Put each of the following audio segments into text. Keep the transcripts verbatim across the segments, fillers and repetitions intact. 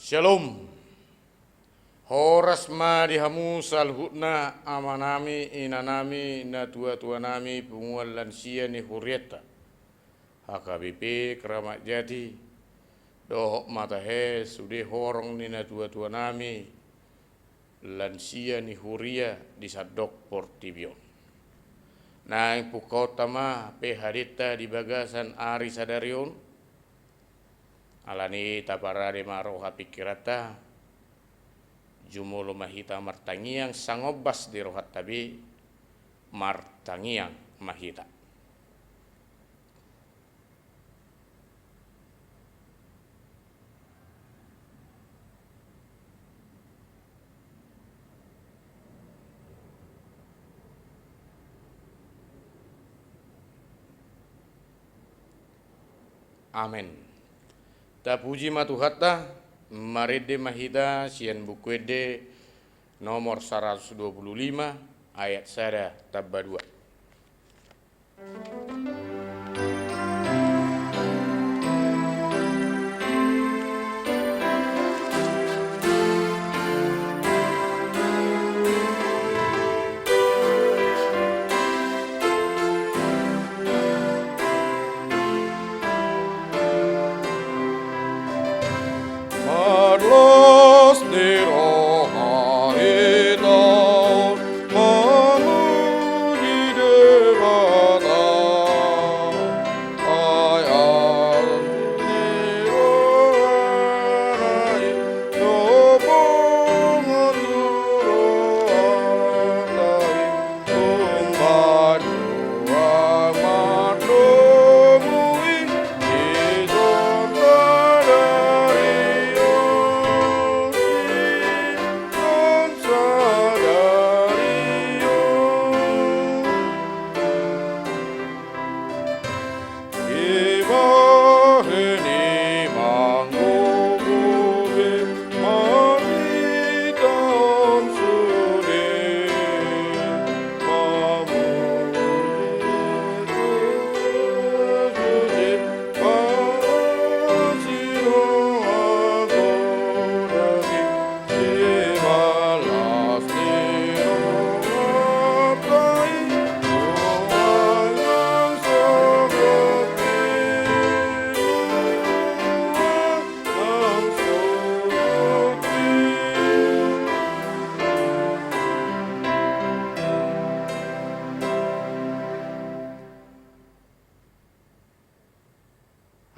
Shalom. Horas ma di hamu saluhutna, amanami, inanami, natuatuanami, punguan lansia ni hurianta H K B P Keramat Jati, dohot ma tahe sude horong ni natuatuanami, lansia ni huria di sandok portibi on. Naeng pungkaonta ma P H D-ta di bagasan ari sadari on. Alani i taparade ma roha pingkiranta, jumolo ma hita martangiang, sangombas di rohanta be, martangiang ma hita. Amen. Tapuji ma Tuhanta, marende ma hita sian Buku Ende nomor saratus dua pulu lima, ayat sada tamba dua. Marlas ni roha hita mamuji Debata. Ai arlas ni roha i, sopo ma tu rohanta i.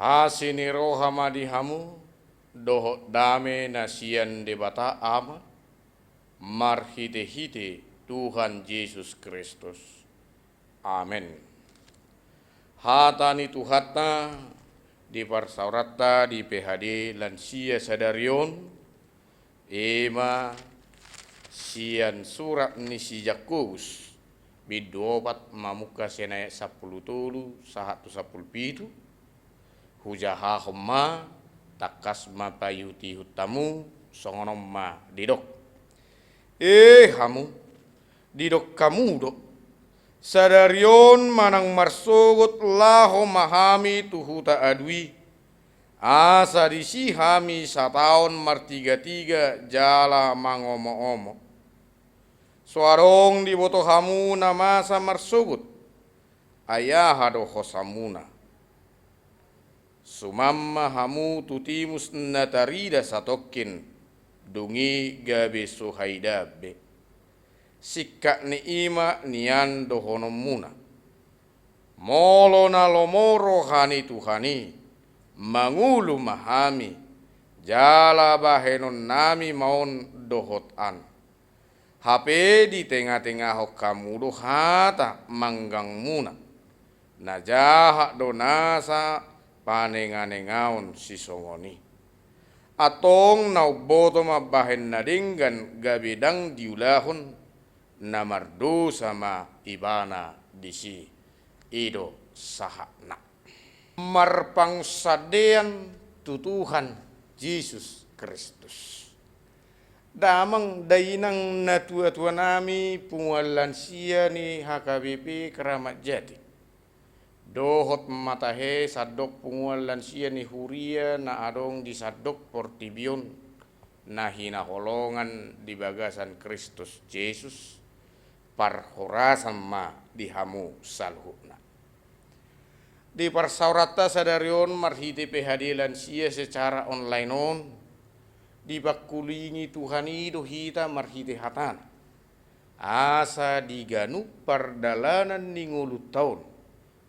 Asi ni roha ma di hamu, dohot dame na sian Debata Ama, marhitehite Tuhan Jesus Kristus. Amen. Hata ni Tuhanta di parsaoranta di P H D lansia sadari on, i ma sian surat ni si Jakobus, bindu opat, mamungka sian ayat sampulu tolu sahat tu sampulu pitu. Hujahahon ma, tangkas ma paihutihut hamu, songon on ma didok. E hamu, didok hamu do, sadari on manang marsogot laho ma hami tu huta adu i, asa disi hami sataon martigatiga jala mangomoomo. So adong diboto hamu na masa marsogot, ai aha do hosamuna? Suman ma hamu tu timus na tarida satongkin, dung i gabe so haidaan be. Singkat ni i ma nian dohononmuna. Molo na lomo roha ni Tuhan i, mangolu ma hami, jala bahenonnami ma on dohot an. Hape ditengah-tengahon hamu do hata manggangmuna. Na jahat do nasa panenganengaon sisongon i. Antong na umboto mambahen na denggan gabe ndang diulahon, na mardosa ma ibana disi. I do sahatna. Marpangunsandean tu Tuhan Jesus Kristus. Damang dainang natuatuanami punguan lansia ni H K B P Keramat Jati, dohot ma tahe sandok punguan lansia ni huria na adong di sandok portibi on. na hinaholongan di bagasan Kristus Jesus, parhorasan ma di hamu saluhutna. Di parsaoranta sadari on marhite P H D lansia secara online on, dipangkulingi Tuhan i do hita marhite hatana. Asa di ganup pardalanan ni ngolunta on,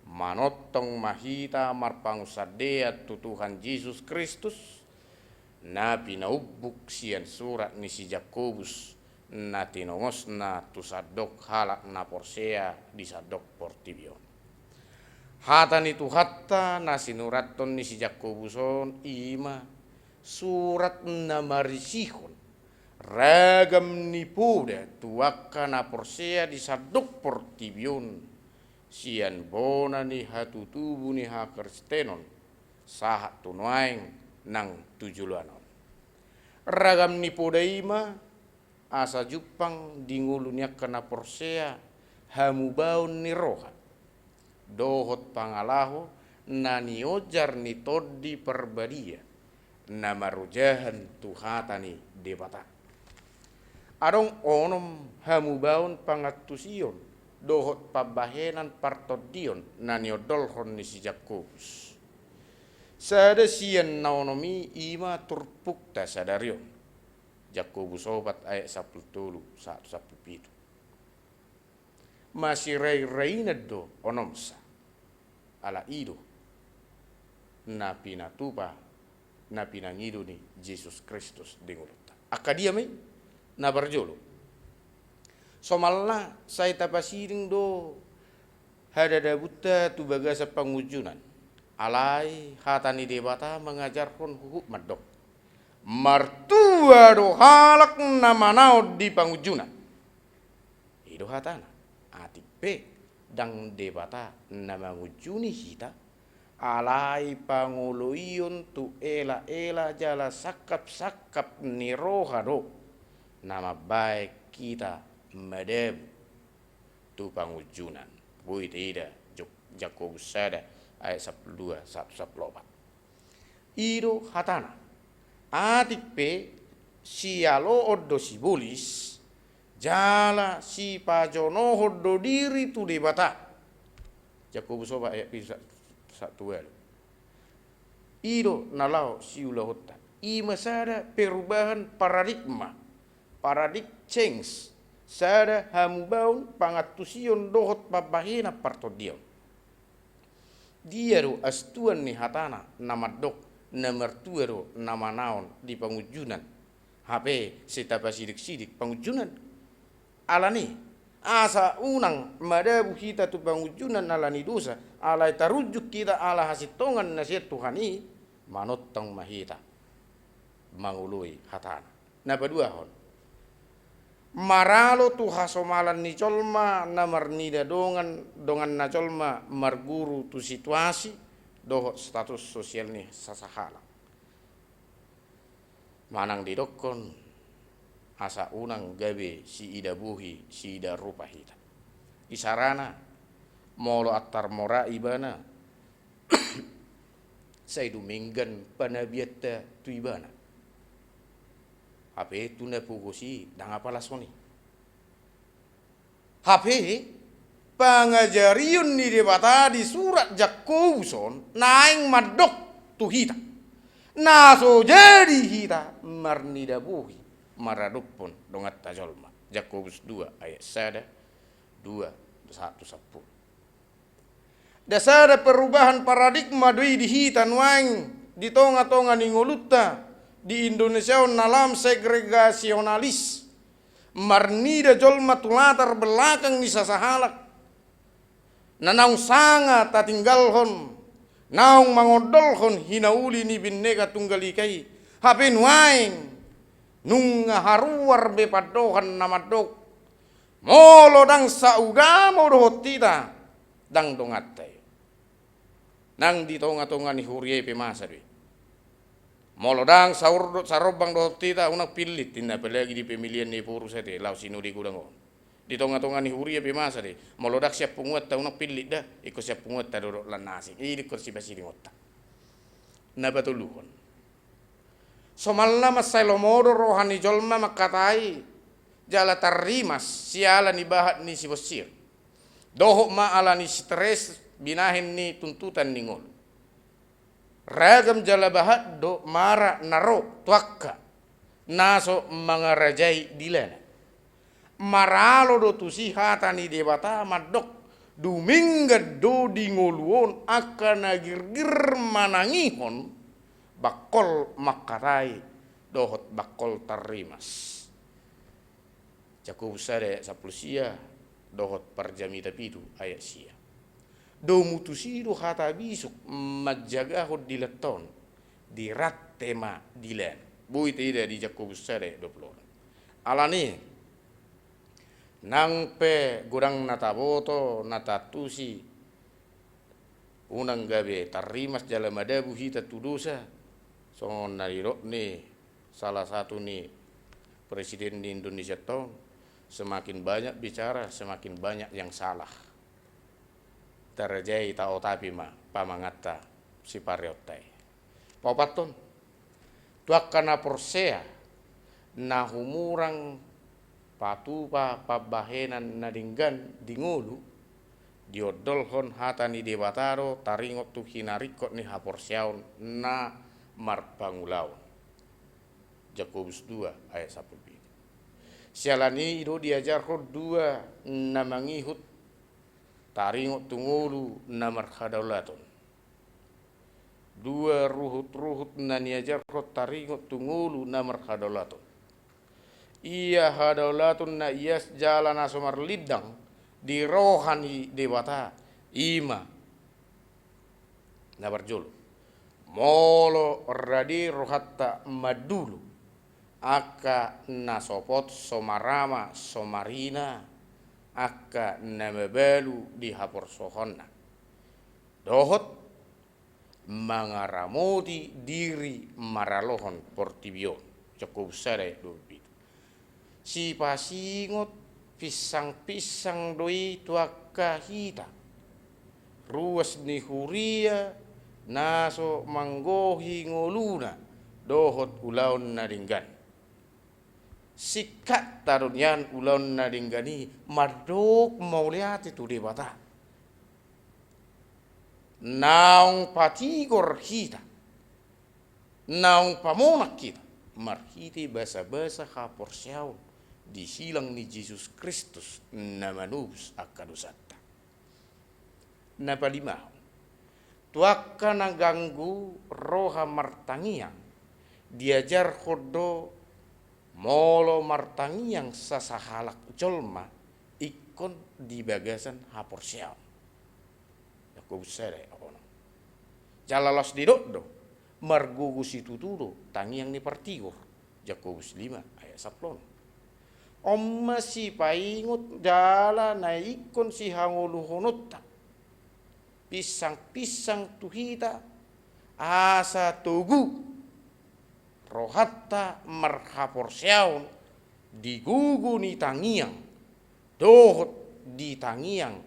manongtong ma hita marpangunsandean tu Tuhan Jesus Kristus, na pinaumbuk sian surat ni si Jakobus, na tinongosna tu sandok halak na porsea di sandok portibi on. Hata ni Tuhanta na sinurathon ni si Jakobus on, i ma surat na marisihon ragam ni poda tu angka na porsea di sandok portibi on, sian bona ni hatutubu ni hakristenon sahat tu nuaeng nang tu joloan on. Ragam ni poda i ma asa jumpang di ngolu ni angka na porsea hamubaon ni roha dohot pangalaho na niojar ni Tondi Parbadia na marojahan tu hata ni Debata. Adong onom hamubaon pangantusion dohot pambahenan partondion na niondolhon ni si Jakobus. Sada sian na onom i, i ma turpukta sadari on. Jakobus opat ayat sampulu tolu sahat sampulu pitu. Masirairainan do onomsa, ala i do na pinatupa, na pinangido ni Jesus Kristus di ngolunta. Angka dia ma i? Na parjolo, somalna sai tapasiding do hadadabunta tu bagasan pangunjunan. Alai hata ni Debata mangajarhon huhut mandok, martua do halak na manaon di pangunjunan. I do hatana. Atik pe ndang Debata na mangunjuni hita, alai pangoloion tu elaela jala sangkapsangkap ni roha do na mambahen hita madabu tu pangunjunan. Boi taida Jo-, Jakobus sada ayat sampulu dua sahat sampulu opat. I do hatana. Atik pe sialoon do sibolis jala sipajonohon do diri tu Debata. Jakobus opat ayat pitu sa-, sahat tu ualu. I do na laho siulahonta. I ma sada perubahan paradigma, paradigm change, sada hamubaon pangantusion dohot pambahenan partondion. Dia do astuan ni hatana na mandok na martua do na manaon di pangunjunan, hape sai tapasidingsiding pangunjunan? Alani asa unang madabu hita tu pangunjunan ala ni dosa, alai tarunjuk hita ala hasintongan na sian Tuhan i, manongtong ma hita mangoloi hatana. Na paduahon, maralo tu hasomalan ni jolma na marnida dongan, donganna jolma marguru tu situasi dohot status sosial ni sasahalak. Manang didokkon asa unang gabe siida bohi siida rupa hita. Isarana, molo antar mora ibana, sai dumenggan panabianta tu ibana. Hape tu na pogos i ndang apala songon i. Hape pangajarion ni Debata di surat Jakobus on naeng mandok tu hita, na so jadi hita marnida bohi maradophon donganta jolma. Jakobus dua ayat sada, dua, sahat tu sampulu. Ndang sada perubahan paradigma do i di hita nuaeng di tongatonga ni ngolunta di Indonesia on na lam segregasionalis, marnida jolma tu latar belakang ni sasahalak, na naung sanga tatinggalhon, naung mangondolhon hinauli ni Bhinneka Tunggal Ika i. Hape nuaeng nunga haruar be pandohan na mandok, molo ndang saugamo dohot hita, ndang donganta i. Nang di tongatonga ni huria i pe masa do i. Molo ndang saur do, sarombang dohot hita, unang pillit, ninna, apalagi di pemilihan ni boru sate, laho sinode godang on. Di tongatonga ni huria pe masa do i. Molo ndang sian punguanta, unang pillit da, ingkon sian punguanta do dohot lan na asing. I do ingkon sipasidingonta. Na patoluhon, Somalna mansai lomo do roha ni jolma mangkatai jala tarrimas siala ni bahat ni sibonsian. Dohot ma ala ni stres binahen ni tuntutan ni ngolu. Ragam jala bahat do mara na ro tu angka na so mangarajai dilana. Maralo do tusi hata ni Debata mandok, dumenggan do di ngolu on angka na girgir manangihon, bangkol mangkatai dohot bangkol tarrimas. Jakobus sada ayat sampulu sia, dohot Parjamita pitu ayat sia. Domu tusi do hata bisuk manjagahon dilanta on, dirante ma dilana. Boi taida di Jakobus sada ayat dua pulu onom. Alani, nang pe godang na taboto, na taantusi, unang gabe tarrimas jala madabu hita tu dosa, songon na nidok ni salah satu ni presiden di Indonesia on, semakin banyak bicara, semakin banyak yang salah. Tarajai taotapi ma pamanganta sipareonta i. Paopathon, tu angka na porsea, na humurang patupa pambahenan na denggan di ngolu, diondolhon hata ni Debata do taringot tu hinaringkot ni haporseaon na marpangulaon. Jakobus dua ayat sampulu pitu. Siala ni i do diajarhon dua na mangihut taringot tu ngolu na marhadaulaton. Dua ruhut-ruhut na niajarhon taringot tu ngolu na marhadaulaton. Ia hadaulaton na ias jala na so marlindang di roha ni Debata, i ma na parjolo. Molo rade rohanta mandulu, angka na sopot so marama so marina, angka na mabalu di haporseaonna. Dohot mangaramoti diri maralohon portibi on. Jakobus sada ayat dua pulu pitu. Sipasingot pinsang-pinsang do i tu angka hita, ruas ni huria na so manggohi ngoluna dohot ulaon na denggan. Singkatta do nian ulaon na denggan i mandok mauliate tu Debata. Naung patigor hita, naung pamonang hita marhite basa-basa haporseaon di silang ni Jesus Kristus na manobus angka dosanta. Na palimahon, tu angka na ganggu roha martangiang, diajarhon do molo martangiang sasahalak jolma ingkon di bagasan haporseaon. Jakobus sada ayat onom. Jala laos didok do, margogo situtu do tangiang ni partigor. Jakobus lima ayat sampulu onom. On ma sipaingot jala na ingkon sihangoluhononta pinsang-pinsang tu hita, asa togu rohanta marhaporseaon di gogo ni tangiang, dohot di tangiang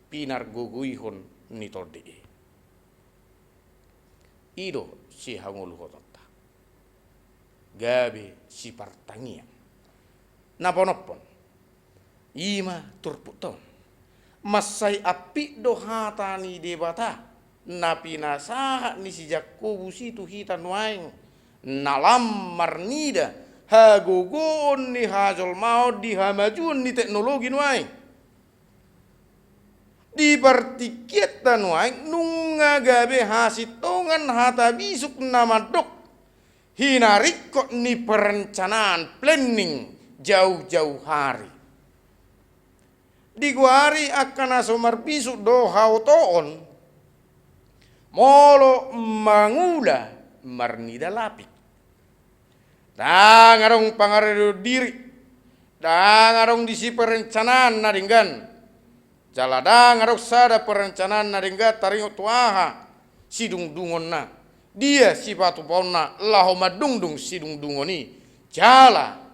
pinargogoihon ni tondi i. I do sihangoluhononta, gabe sipartangiang. Na paonomhon, i ma turpukta on. Mansai ampit do hata ni Debata na pinasahat ni si Jakobus i tu hita nuaeng, na lam marnida hagogoon ni hajolmaon di hamajuon ni teknologi nuaeng. Di partingkianta nuaeng nunga gabe hasintongan hata bisuk na mandok hinaringkot ni perencanaan, planning jauh-jauh hari. Digoari angka na so marbisuk do haotoon molo mangula marnida lapik. Ndang adong pangaradon diri, ndang adong disi perencanaan na denggan. Jala ndang adong sada perencanaan na denggan taringot tu aha sidungdungonna, dia sipatupaonna laho mandungdung sidungdungon i, jala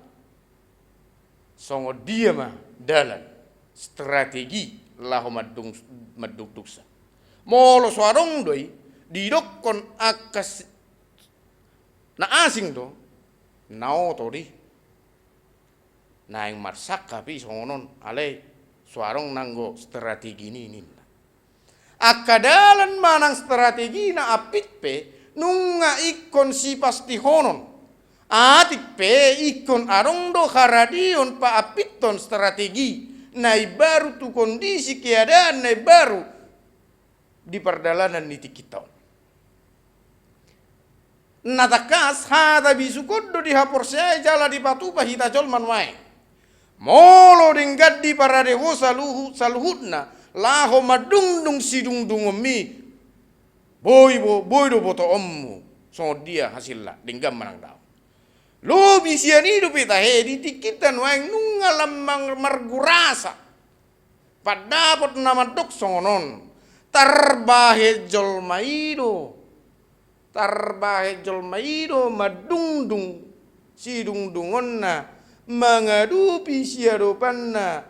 songon dia ma dalan, strategi laho mandung-, mandungdungsa. Molo so adong do i, didokkon angka si-, na asing do, Na oto do i. Naeng marsangkap i songon on, alai so adong nanggo strategi ni ninna. Angka dalan manang strategina ampit pe nunga ingkon sipastihonon. Atik pe ingkon adong do haradeon paampithon strategi na imbaru tu kondisi keadaan na imbaru di pardalanan ni tingkinta on. Na tangkas hata bisuk on do dihaporseai jala dipatupa hita jolma nuaeng. Molo denggan diparade ho saluhu-, saluhutna laho mandungdung sidungdungonmi, boi bo-, boi do botoonmu songon dia hasilna, denggan manang daong. Lobi sian i dope tahe di tingkinta nuaeng nunga lam mang-, margurasa. Pandapot na mandok songon on, tarbahen jolma i do. Tarbahen jolma i do mandungdung sidungdungonna, mangadopi siadopanna,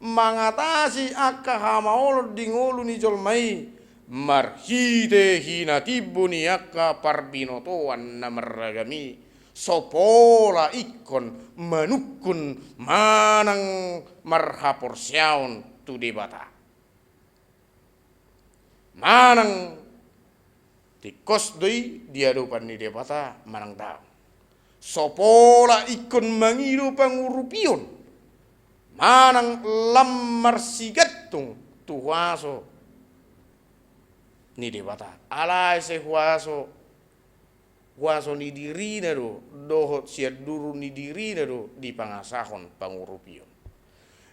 mangatasi angka hamaolon di ngolu ni jolma i, marhite hinatimbo ni angka parbinotoan na marragam i, so pola ingkon manungkun manang marhaporseaon tu Debata. Manang tingkos do i di adopan ni Debata manang daong. So pola ingkon mangido pangurupion manang lam marsigantung tu huaso ni Debata. Alai sai huaso, huaso ni dirina do, dohot sian duru ni dirina do dipangasahon pangurupion.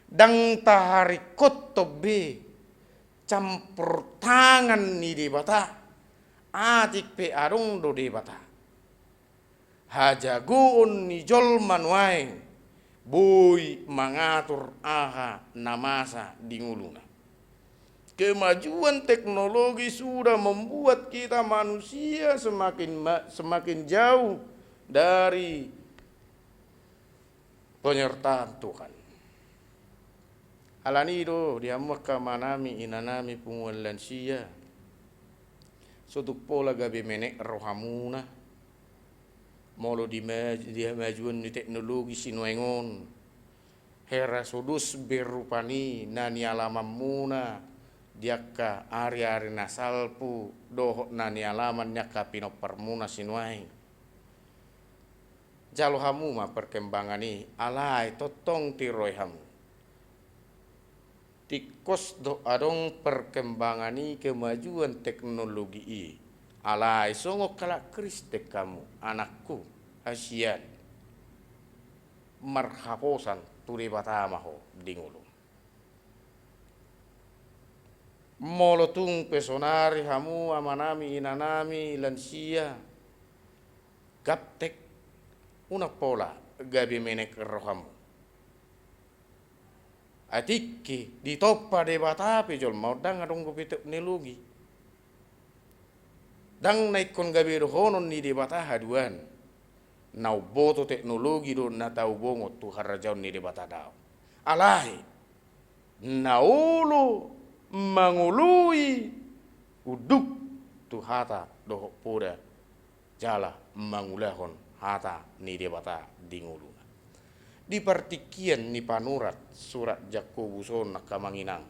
Ndang taharingkothon be campur tangan ni Debata, atik pe adong do Debata. Hajagoon ni jolma nuaeng boi mangatur aha na masa di ngoluna. Kemajuan teknologi sudah membuat kita manusia semakin ma-, semakin jauh dari penyertaan Tuhan. Alani i do di hamu angka amanami, inanami, punguan lansia, so tung pola gabe menek rohamuna molo di ma-, di hamajuon ni teknologi sinuaeng on. Hera so dos be rupani na nialamanmuna di angka ari-ari na salpu dohot na nialaman ni angka pinomparmuna sinuaeng. Jalo hamu ma perkembangan i, alai tongtong tiroi hamu. Tingkos do adong perkembangan i, kemajuan teknologi i. Alai songon halak Kristen hamu, anakku, hasian, marhaposan tu Debata ma ho di ngolum. Molo tung pe saonari hamu amanami, inanami, lansia, gaptek, unang pola gabe menek rohamu. Atik i ditompa Debata pe jolma on, ndang adong dope teknologi. Ndang na ingkon gabe dohonon ni Debata haduan. Na umboto teknologi do na tau bongot tu harajaon ni Debata, daong. Alai na olo mangoloi unduk tu hata dohot poda jala mangulahon hata ni Debata di ngoluna. Di partingkian ni panurat surat Jakobus on, angka amang inang,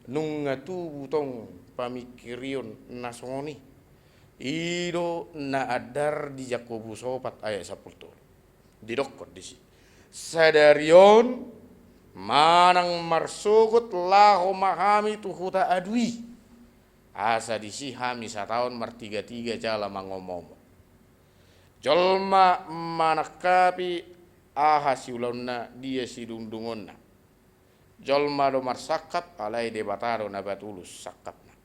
nunga tubu tong pamingkirion na songon i. I do na andar di Jakobus opat ayat sampulu tolu. Didokkon disi: Sadari on manang marsogot laho ma hami tu huta adu i, asa disi hami sataon martigatiga jala mangomomo. Jolma manangkapi aha siulahonna, dia sidungdungonna. Jolma do marsangkap, alai Debata do na patulus sangkapna.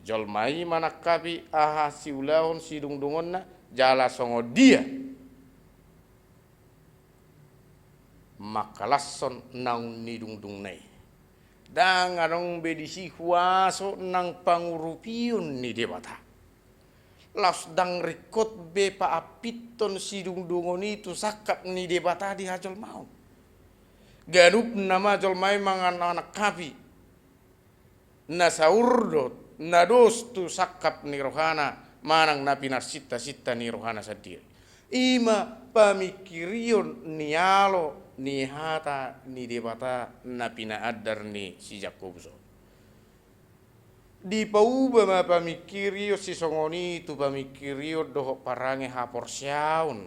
Jolma i manangkapi aha siulahon sidungdungonna, jala songon dia mangkalashon naung nidungdungna i. Ndang adong be disi huaso nang pangurupion ni Debata. Laos ndang ringkot be paampithon sidungdungon i tu sangkap ni Debata di hajolmaon. Ganup nama jolma i manang manangkapi na saurdot, na dos tu sangkap ni rohana, manang na pinarsintasinta ni rohana sandiri. I ma pamingkirion ni alo ni hata ni Debata na pinaandar ni si Jakobus on. Dipauba ma pamingkirion sisongon i tu pamingkirion dohot parange haporseaon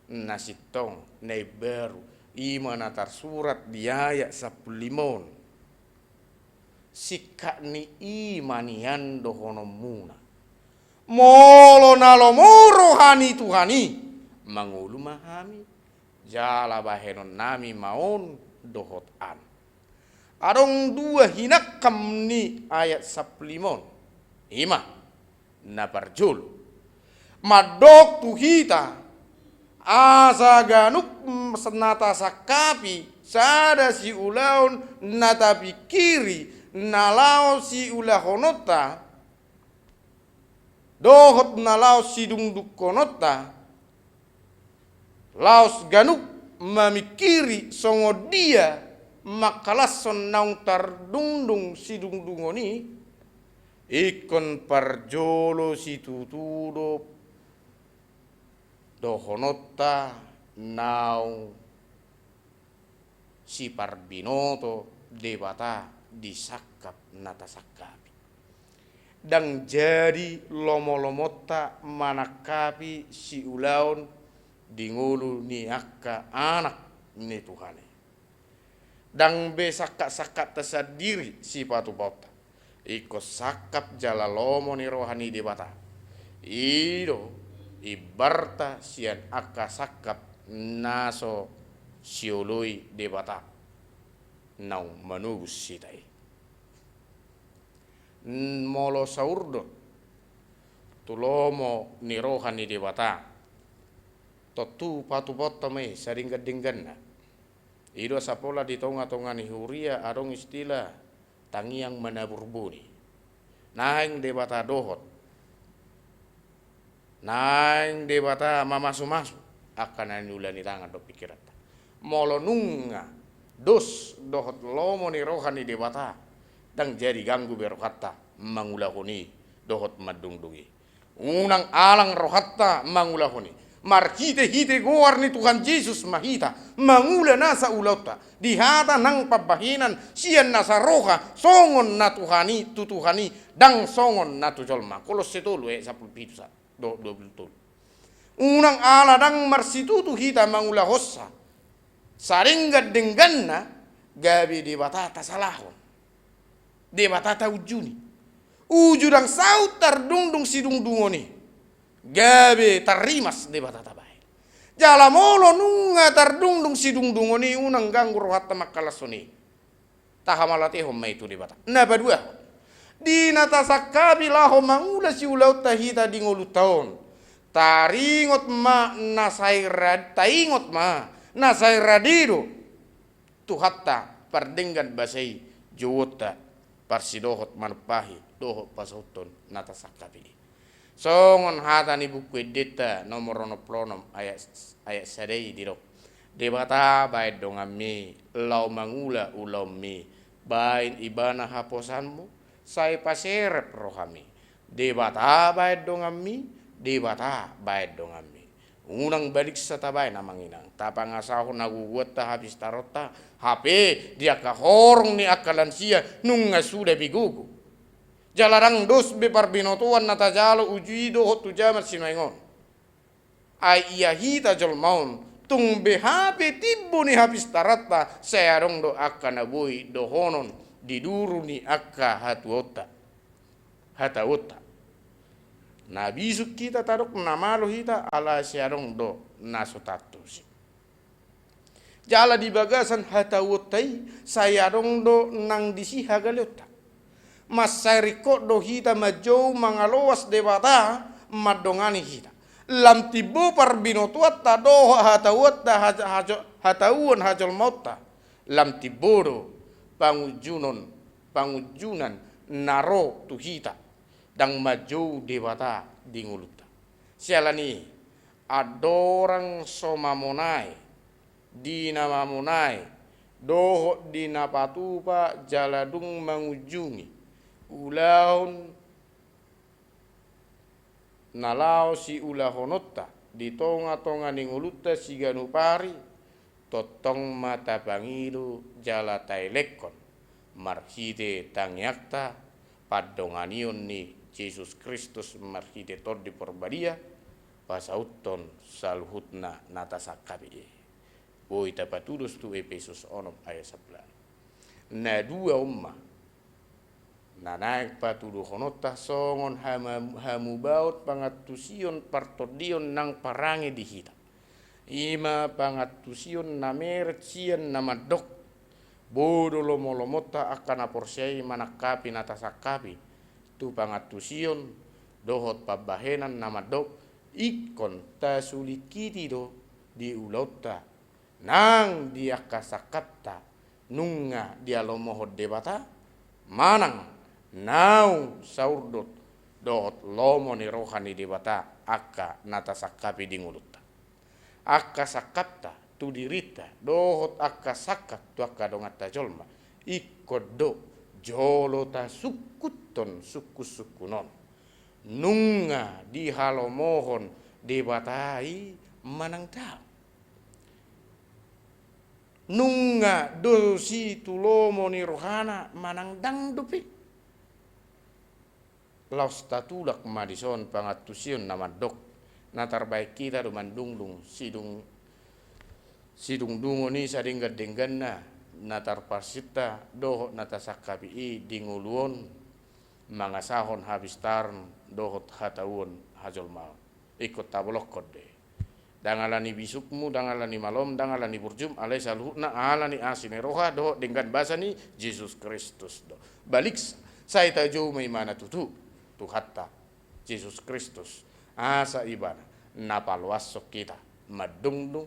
na sintong, na imbaru, i ma na tarsurat di ayat sampulu lima on. Singkat ni i ma nian dohononmuna. Molo na lomo roha ni Tuhan i, mangolu ma hami, jala bahenonnami ma on dohot an. Adong dua hinangkam ni ayat sampulu lima on. I ma, na parjolo, mandok tu hita, asa ganup na tasangkapi sada siulaon na tapingkiri na laho siulahononta, dohot na laho sidungdungkononta, laos ganup mamingkiri songon dia mangkalashon naung tardungdung sidungdungon i, ingkon parjolo situtu do dohononta naung siparbinoto Debata di sangkap na tasangkapi. Ndang jadi lomolomonta manangkapi siulaon di ngolu ni angka anak ni Tuhan i. Ndang be sangkap-sangkapta sandiri sipatupaonta. Ingkon sangkap jala lomo ni roha ni Debata. I do imbarta sian angka sangkap na so sioloi Debata naung manobus hita i. Molo saurdot tu lomo ni roha ni Debata, tontu patupaonta ma i sadenggan-dengganna. I do asa pola di tonga-tonga ni huria adong istilah tangiang manabur boni. Naeng Debata dohot, naeng Debata mamasu-masu angka na niula ni tangan dohot pingkiranta. Molo nunga dos dohot lomo ni roha ni Debata, ndang jadi ganggu be rohanta mangulahon i dohot mandungdung i. Unang alang rohanta mangulahon i. Marhite-hite goar ni Tuhan Jesus ma hita mangula nasa ulaonta di hata nang pambahenan sian nasa roha songon na Tuhan i, tu Tuhan i, ndang songon na tu jolma. Kolosse tolu ayat sampulu pitu sa-, do-, dua pulu tolu. Unang ala ndang marsitutu hita mangulahonsa sadenggan-dengganna, gabe Debata tasalahon, Debata taunjuni. Uju ndang saut tardungdung sidungdungon i, gabe tarrimas Debata tabahen. Jala molo nunga tardungdung sidungdungon i, unang ganggu rohanta mangkalashon i. Tahamauliatehon ma i tu Debata. Na paduahon, di na tasangkapi laho mangula siulaonta hita di ngolunta on, taringot ma na sai ra-, taingot ma na sai rade do Tuhanta pardenggan basa i jouonta parsidohot manumpahi dohot pasauthon na tasangkapi i. Songon hata ni Buku Endenta nomor onom pulu onom ayat, ayat sada i didok: Debata baen donganmi laho mangula ulaonmi, baen Ibana haposanmu, sai paserep rohami. Debata baen donganmi, Debata baen donganmi. Unang baliksa tabaen, amang inang, tapangasahon hagogoonta, hapistaronta, hape di angka horong ni angka lansia nunga suda be gogo. Jala ndang dos be parbinotoan na tajalo uju i dohot tu jaman sinuaeng on. Ai ia hita jolma on, tung be hape timbo ni hapistaranta, sai adong do angka na boi dohonon di duru ni angka hatuaonta, hataonta. Na bisuk hita tadok, na malo hita, alai sai adong do na so tantu si. Jala di bagasan hataonta i, sai adong do nang disi hagaleonta. Mansai ringkot do hita manjou mangaloas Debata mandongani hita. Lam timbo parbinotoanta dohot hataonta haja-, hajo-, hataon hajolmaonta. Lam timbo do pangunjunon, pangunjunan na ro tu hita. Ndang manjou Debata di ngolunta. Siala ni i, andorang so mamonae, di na mamonae, dohot di na patupa jala dung mangunjungi ulaon na laho siulahononta di tonga-tonga ni ngolunta siganup ari, tongtong ma tapangido jala taelekhon marhite tangiangta, pandonganion ni Jesus Kristus marhite Tondi Parbadia, pasauthon saluhutna na tasangkapi i. Boi tapatudos tu Epesus onom ayat sampulu. Na dua on ma na naeng patuduhononta songon hama-, hamubaon pangantusion partondion nang parange di hita. I ma pangantusion na meret sian na mandok: Bo do lomo-lomonta angka na porsea i manangkapi na tasangkapi tu pangantusion dohot pambahenan na mandok: Ingkon tasulingkiti do di ulaonta nang di angka sangkapta nunga dialomohon Debata, manang naung saurdot dohot lomo ni roha ni Debata angka na tasangkapi di ngolunta. Angka sangkapta tu dirinta dohot angka sangkap tu angka donganta jolma, ingkon do jolo tasungkunhon sungkun-sungkun on: Nunga dialomohon Debata i manang ndang? Nunga do situlomo ni rohana manang ndang dope? Laos tatulak ma dison pangantusion na mandok, na tarbaen hita do mandungdung sidung-, sidungdungon i sadenggan-dengganna na tarparsinta dohot na tasangkapi i di ngolu on, mangasahon hapistaran dohot hatauon hajolmaon. Ingkon tabolongkon do i. Ndang ala ni bisukmu, ndang ala ni malom, ndang ala ni burjum, alai saluhutna ala ni asi ni roha dohot denggan basa ni Jesus Kristus do. Baliksa, sai tajou ma ibana tutu Tuhanta Jesus Kristus, asa ibana na paloashon hita mandungdung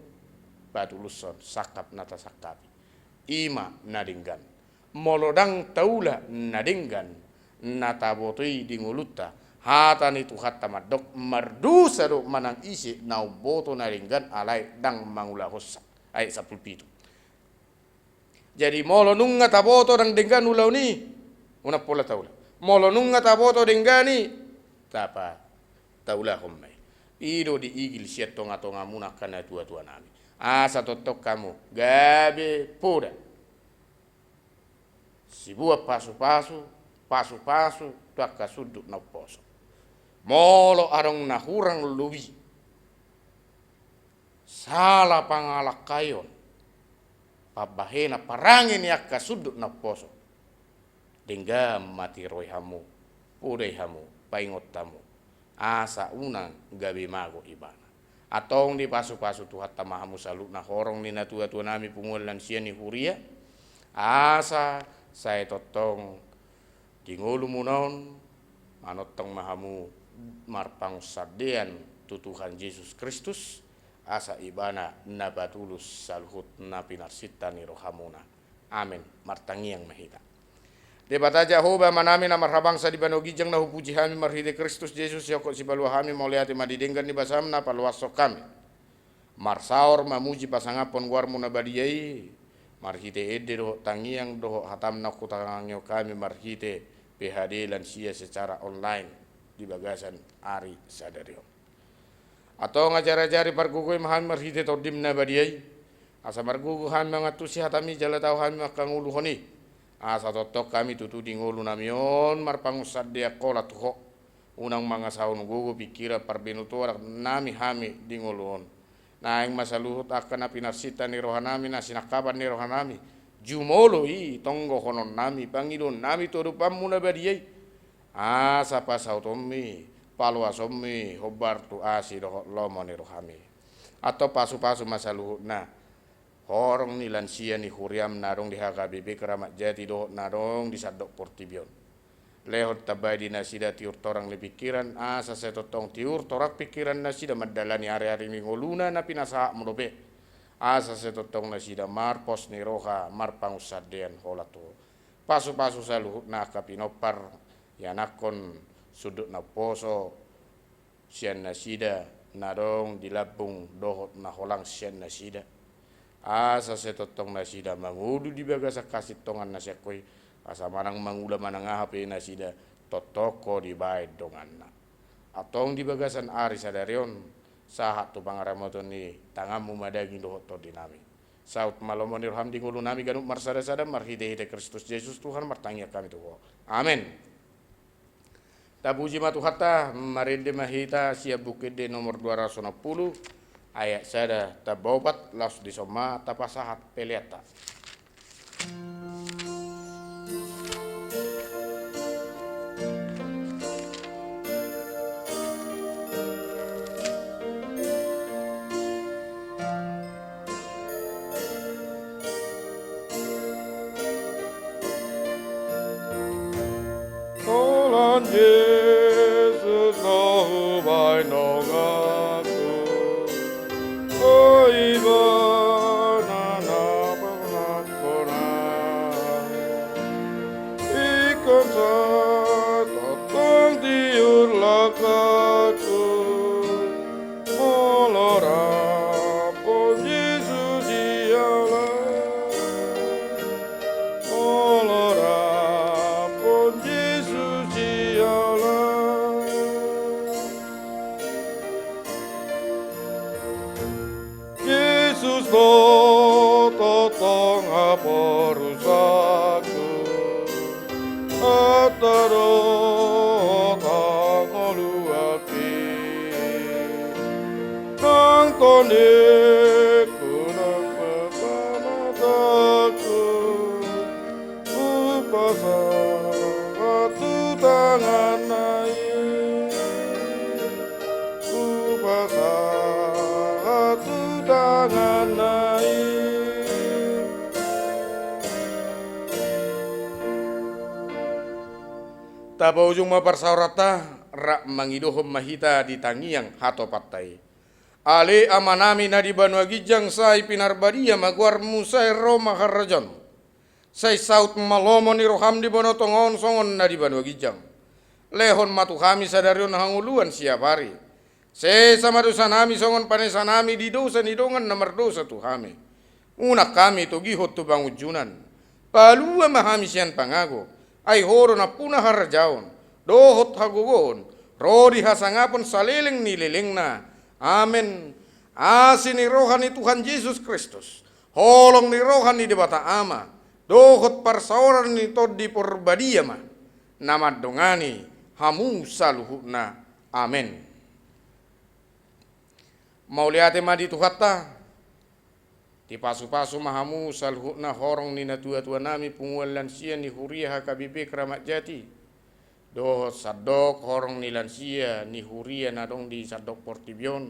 patulushon sangkap na tasangkapi. I ma na denggan. Molo ndang taula na denggan na taboto i di ngolunta, hata ni Tuhanta mandok: Mardosa do manang ise na umboto na denggan alai ndang mangulahonsa. Ayat sampulu pitu. Jadi molo nunga taboto ndang denggan ulaon i, unang pola taula. Molo nunga taboto denggan i, tapa, taulahon ma i. I do diigil sian tonga-tongamuna angka natua-tuanami, asa tongtong hamu gabe poda sibuat pasu-pasu, pasu-pasu tu angka sundut na umposo. Molo adong na hurang lobi, sala pangalangkaion, pambahenan, parange ni angka sundut na umposo, denggan ma tiroi hamu, podai hamu, paingot hamu, asa unang gabe mago ibana. Antong dipasu-pasu Tuhanta ma hamu saluhutna, horong ni natua-tuanami, punguan lansia ni huria, asa sai tongtong di ngolumuna on manongtong ma hamu marpangunsandean tu Tuhan Jesus Kristus, asa ibana na patulus saluhut na pinarsinta ni rohamuna. Amen. Martangiang ma hita. Debata Jahowa, Amanami na marhabangsa di banua ginjang, na hupuji hami marhite Kristus Jesus, sihophop sipalua hami mauliate ma di denggan ni basam na paloashon hami marsaor mamuji pasangaphon goarmu na badia i, marhite ende dohot tangiang dohot hatam na hutangihon hami marhite P H D lansia secara online di bagasan ari sadari on. Antong ajari-ajari, pargogoi ma hami marhite Tondim na badia i, asa margogo hami mangantusi hatami jala tau hami mangkangoluhon i, asa tongtong hami tutu di ngolunami on marpangunsandean holan tu Ho. Unang mangasahon gogo, pingkiran, parbinotoan nami hami di ngolu on. Naeng ma saluhut angka na pinarsinta ni rohanami, na sinangkapan ni rohanami, jumolo i tonggohononnami, pangidoonnami tu adopanmu na badia i, asa pasautonmi, paloasonmi hombar tu asi dohot lomo ni rohami. Antong pasu-pasu ma saluhutna horong ni lansia ni huriam na adong di H K B P Keramat Jati dohot na adong di sandok portibi on. Lehon tambai di nasida tiur torang ni pingkiran, asa sai tongtong tiur torang pingkiran nasida mandalani ari-ari ni ngoluna na pinasahatmu dope. Asa sai tongtong nasida marpos ni roha marpangunsandean holan tu Ho. Pasu-pasu saluhutna angka pinompar ianakhon sundut na umposo sian nasida, na adong di lambung dohot na holang sian nasida. Asa sai tongtong nasida mangolu di bagasan hasintongan na sian Ho i, asa manang mangula manang aha pe nasida, tongtong Ho dibaen donganna. Antong di bagasan ari sadari on, sahat tu pangaramotion ni tanganmu ma daging dohot tondinami. Saut ma lomo ni roham di ngolunami ganup marsada-sada marhite-hite Kristus Jesus Tuhan, martangiang hami tu Ho. Amen. Tapuji ma Tuhanta. Marende ma hita sian Buku Ende nomor dua ratus onom pulu, ayat sada tamba opat, laos dison ma tapasahat peleanta. Holan Jesus do hubahen donganku, o Ibana na pangulahon. Ingkon sai tongtong tiur langkangku, molo rap Ho Jesus di ahu. Molo rap Ho Jesus di ahu. Jesus do tongtong haporusangku, hata dohot hangoluanki. Nang tondingku, nang pamataku, hupasahat tu tanganna i. Hupasahat tu tanganna i. Tapaujung ma parsaoranta, rap mangidohon ma hita di tangiang hatopanta i. Ale Amanami na di banua ginjang, sai pinarbadia ma goarmu, sai ro ma harajaonmu. Sai saut ma lomo ni roham di banua tonga on songon na di banua ginjang. Lehon ma tu hami sadari on hangoluan siapari. Sesa ma dosanami songon panesanami di dosa ni dongan na mardosa tu hami. Unang hami togihon tu pangunjunan. Palua ma hami sian pangago. Ai Ho do nampuna harajaon dohot hagogoon, ro di hasangapon saleleng ni lelengna. Amen. Asi ni roha ni Tuhan Jesus Kristus, holong ni roha ni Debata Ama, dohot parsaoran ni Tondi Porbadia ma na mandongani hamu saluhutna. Amen. Mauliate ma di Tuhanta. Dipasupasu ma hamu saluhutna horong ni natuatuanami, punguan lansia ni huria H K B P Kramat Jati, dohot sandok horong ni lansia ni huria na adong di sandok portibi on.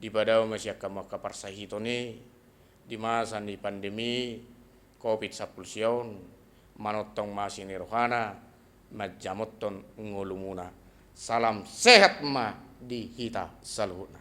Dipadao ma sian hamu angka parsahiton i di masa ni pandemi covid sampulu sia on, manongtong ma asi ni rohana, manjamothon ngolumuna. Salam sehat ma di hita saluhutna.